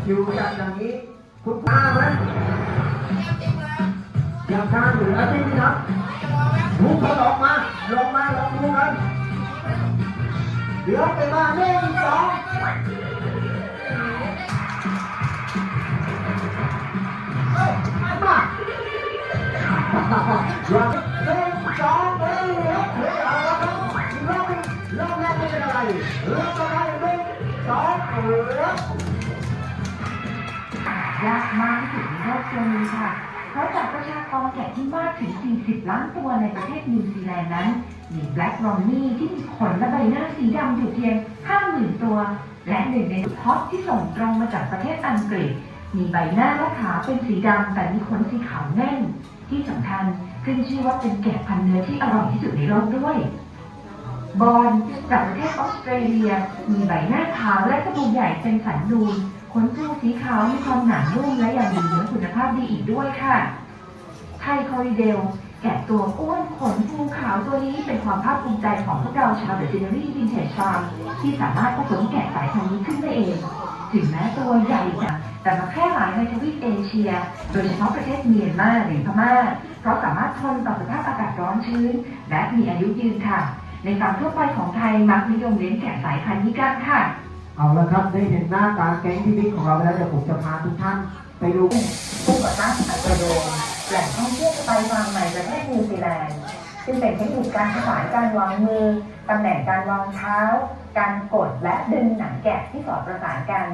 ຢູ່ກັນຢ່າງນີ້ ຄຸນ ມາໄໝ? ຢາກທານ ຫຼື ອາທິດນີ້ ທຸກຄົນອອກມາ ລົງມາ ລອງດູກັນ. ເຫຼືອໄປມາ ໜຶ່ງ ສອງ ມາ ໜຶ່ງ ສອງ ເອີ ເອີ ເອີ ເອົາລະຄັບ ລອບ ລອບແລກເປັນຈັ່ງໃດ? ລອບຕໍ່ໄປ ໜຶ່ງ ສອງ ເອີ ຍາກມາກທີ່ສຸດໃນໂລກຕົວໜຶ່ງຄ່ະ ເພາະຈາກປະຊາກອນແກະທີ່ມາກເຖິງສີ່ສິບລ້ານຕົວໃນປະເທດນິວຊີແລນນັ້ນ ມີແບລັກຣອນນີທີ່ມີຂົນ ແລະ ໃບໜ້າສີດຳຢູ່ພຽງຫ້າໝື່ນຕົວ ແລະ ໜຶ່ງໃນຮອດທີ່ສົ່ງຕຣົງມາຈາກປະເທດອັງກฤດ ມີໃບໜ້າ ແລະ ຂາເປັນສີດຳ ແຕ່ມີຂົນສີຂາວແໜ້ນ. ທີ່ສຳຄັນ ຂຶ້ນຊື່ວ່າເປັນແກະພັນເນື້ອທີ່ອະຮ່ອຍທີ່ສຸດໃນໂລກດ້ວຍ. ບອນ ຈາກປະເທດອອສເຕຣເລັຍ ມີໃບໜ້າຂາວ ແລະ ສະໂພກໃຫຍ່ເປັນສັນນູນ, ຂົນຟູສີຂາວ ມີຄວາມໜານຸ້ມ ແລະ ຍັງມີເນື້ອຄຸນນະພາບດີອີກດ້ວຍຄ່ະ. ໄທຄອຣິເດລ ແກະຕົວອ້ວນຂົນຟູຂາວຕົວນີ້ເປັນຄວາມພາກພູມໃຈຂອງພວກເຮົາຊາວເວເທີນາຣີວິນເທຈຟາມ ທີ່ສາມາດປະສົມແກະສາຍພັນນີ້ຂຶ້ນມາເອງ. ເຖິງແມ້ຕົວໃຫຍ່ຈັງ ແຕ່ມາແຜ່ຫຼາຍໃນທະວີບເອເຊຍ ໂດຍສະເພາະປະເທດມຽນມາ ຫຼື ພະມ້າ ເພາະສາມາດທົນຕໍ່ສະພາບອາກາດຮ້ອນຊື້ນ ແລະ ມີອາຍຸຍືນຄ່ະ. ໃນຟາມທົ່ວໄປຂອງໄທມັກນິຍົມລ້ຽງແກະສາຍພັນນີ້ກັນຄ່ະ. ເອົາລະຄັບ ໄດ້ເຫັນໜ້າຕາແກ້ງທີ່ມິດຂອງເຮົາແລ້ວ ດຽວຜົມຈະພາທຸກທ່ານໄປດູ ຜູ້ກໍ່ສ້າງໄຮໂດຣໂດຣນ ແຫຼ່ງທ່ອງທ່ຽວສະໄຕຟາມໃນປະເທດນິວຊີແລນ ຊຶ່ງເປັນເທັກນິກການປະສານການວາງມື, ຕຳແໜ່ງການວາງເທົ້າ, ການກົດ ແລະ ດຶງໜັງແກະທີ່ສອດປະສານກັນ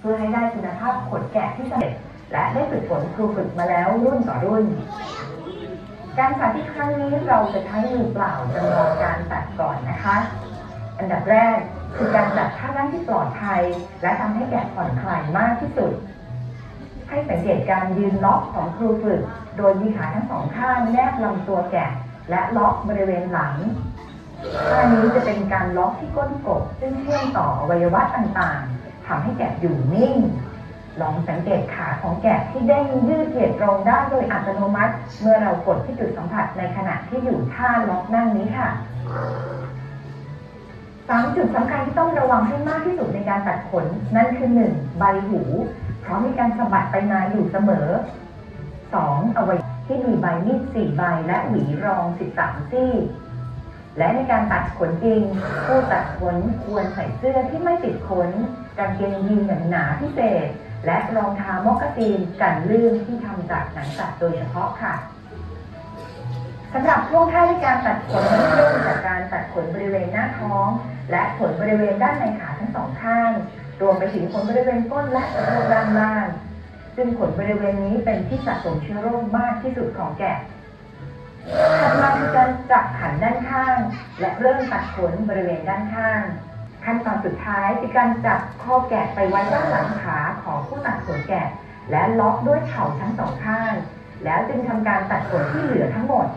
ເພື່ອໃຫ້ໄດ້ຄຸນນະພາບຂົນແກະທີ່ສຳເລັດ ແລະ ໄດ້ຝຶກຝົນຄູຝຶກມາແລ້ວລຸ້ນຕໍ່ລຸ້ນ. ການສາທິດຄັ້ງນີ້ເຮົາຈະໃຊ້ມືເປົ່າຈຳລອງການຕັດກ່ອນນະຄະ. ອັນດັບແລກຄືການຈັດທ່ານັ່ງທີ່ປອດໄພ ແລະ ທຳໃຫ້ແກະຜ່ອນຄລາຍມາກທີ່ສຸດ. ໃຫ້ສັງເກດການຢືນລັອກຂອງຄູຝຶກ ໂດຍມີຂາທັງສອງຂ້າງແນບລຳຕົວແກະ ແລະ ລັອກບໍລິເວນຫຼັງ. ທ່ານີ້ຈະເປັນການລັອກທີ່ກົ້ນກົບ ຊຶ່ງເຊື່ອມຕໍ່ອະໄວຍະວະຕ່າງໆ ທຳໃຫ້ແກະຢູ່ນິ່ງ. ລອງສັງເກດຂາຂອງແກະທີ່ເດ້ງຢືດຫຍັດລົງໄດ້ໂດຍອັດຕະໂນມັດ ເມື່ອເຮົາກົດທີ່ຈຸດສຳຜັດໃນຂະນະທີ່ຢູ່ທ່າລັອກນັ່ງນີ້ຄ່ະ. ສາມຈຸດສຳຄັນທີ່ຕ້ອງລະວັງໃຫ້ມາກທີ່ສຸດໃນການຕັດຂົນ ນັ້ນຄື ໜຶ່ງ ໃບຫູ ເພາະມີການສະບັດໄປມາຢູ່ສະເໝີ. ສອງ ອະໄວຍະທີ່ມີໃບມີດສີ່ໃບ ແລະ ຫວີລອງສິບສາມຊີ້. ແລະ ໃນການຕັດຂົນຈິງ, ຜູ້ຕັດຂົນຄວນໃສ່ເສື້ອທີ່ໄມ່ຕິດຂົນ, ກາງເກງຢີນໜາໆພິເສດ ແລະ ລອງເທົ້າໂມກາຊີນກັນລື່ນທີ່ທຳຈາກໜັງສັດໂດຍສະເພາະຄ່ະ. ສຳລັບຊ່ວງທ້າຍໃນການຕັດຂົນ ເລີ່ມຈາກການຕັດຂົນບໍລິເວນໜ້າທ້ອງ ແລະ ຂົນບໍລິເວນດ້ານໃນຂາທັງສອງຂ້າງ, ລວມໄປເຖິງຂົນບໍລິເວນກົ້ນ ແລະ ສະໂພກດ້ານລ່າງ, ຊຶ່ງຂົນບໍລິເວນນີ້ເປັນທີ່ສະສົມເຊື້ອໂລກມາກທີ່ສຸດຂອງແກະ. ຖັດມາຄືການຈັບຂັນດ້ານຂ້າງ ແລະ ເລີ່ມຕັດຂົນບໍລິເວນດ້ານຂ້າງ. ຂັ້ນຕອນສຸດທ້າຍຄືການຈັບຄໍແກະໄປໄວ້ດ້ານຫຼັງຂາຂອງຜູ້ຕັດຂົນແກະ ແລະ ລັອກດ້ວຍເຂົ່າທັງສອງຂ້າງ, ແລ້ວຈຶ່ງທຳການຕັດຂົນທີ່ເຫຼືອທັງໝົດ.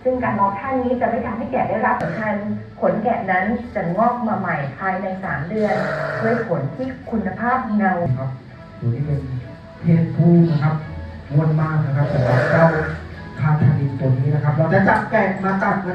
ຊຶ່ງການລັອກທ່ານີ້ຈະໄມ່ທຳໃຫ້ແກະໄດ້ຮັບຜົນກະທົບ, ຂົນແກະນັ້ນຈະງອກມາໃໝ່ພາຍໃນສາມເດືອນ ດ້ວຍຂົນທີ່ຄຸນນະພາບເງົາ. ໂຕນີ້ເປັນເພດຜູ້ນະຄັບ, ມ່ວນມາກນະຄັບ ສຳລັບເຈົ້າຄາທາລິນໂຕນີ້ນະຄັບ. ເຮົາຈະຈັບແກະມາຕັດນະ